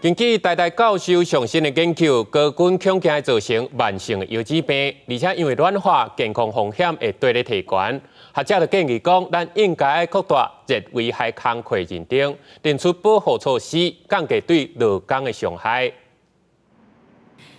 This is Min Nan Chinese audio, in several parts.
根據台大教授上新的研究，高溫恐驚會造成慢性腰子病，而且因為暖化，健康風險會綴咧提懸。學者就建議講，咱應該擴大熱危害工課認定，定出保護措施，降低對勞工的傷害。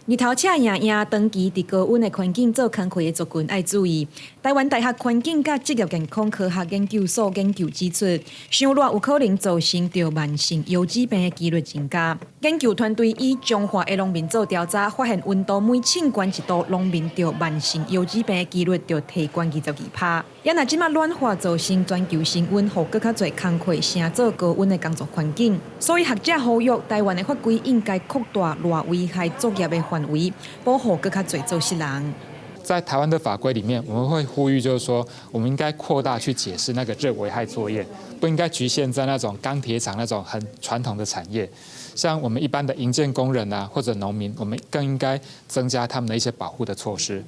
日頭赤炎炎，長期佇高溫的環境做工課的族群愛注意。台灣大學環境佮職業健康科學研究所研究指出，傷熱有可能造成著慢性腰子病的幾率增加。研究團隊以彰化的農民做調查，發現溫度每升懸1度，農民著慢性腰子病的幾率就提懸22%。也若這馬暖化造成全球升溫，予閣較濟工課成做高溫的工作環境，所以學者呼籲台灣的法規應該擴大熱危害作業的範圍，保護閣較濟做事人。在台灣的法規裡面，我們會呼籲，就是說，我們應該擴大去解釋那個熱危害作業，不應該局限在那種鋼鐵廠那種很傳統的產業。像我們一般的營建工人啊，或者農民，我們更應該增加他們的一些保護的措施。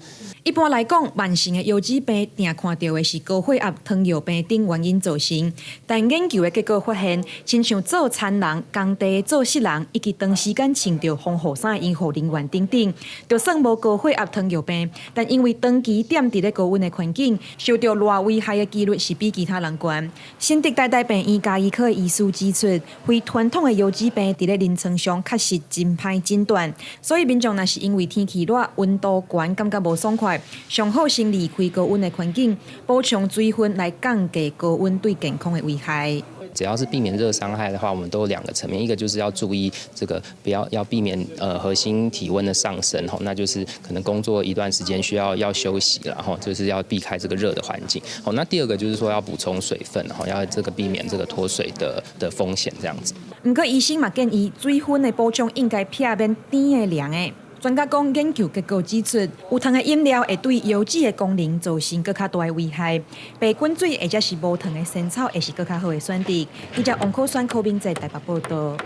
一般來講，慢性的腰子病定看著的是高血壓、糖尿病等原因造成。但研究的結果發現，親像做田人、工地的做事人，以及長時間穿著防護衫的醫護人員等等，就算無高血壓、糖尿病，但因為長期踮佇咧高溫的環境，受著熱危害的幾率是比其他人懸。新竹台大病院家醫科的醫師指出，非傳統的腰子病佇咧臨床上確實真歹診斷，所以民眾若是因為天氣熱、溫度懸，感覺無爽快，上好先離開高溫的環境，補充水分來降低高溫對健康的危害。只要是避免熱傷害的話，我們都有兩個層面，一個就是要注意這個不要要避免核心體溫的上升吼，那就是可能工作一段時間需要要休息了吼，就是要避開這個熱的環境。好，那第二個就是說要補充水分，吼，要這個避免這個脫水的風險這樣子。毋過醫生嘛建議，水分的補充應該避免甜的涼的。專家講，研究結果指出，有糖的飲料會對腰子的功能造成閣較大的危害。白滾水或者是無糖的仙草，會是閣較好的選擇。記者王可選、柯明在台北報道。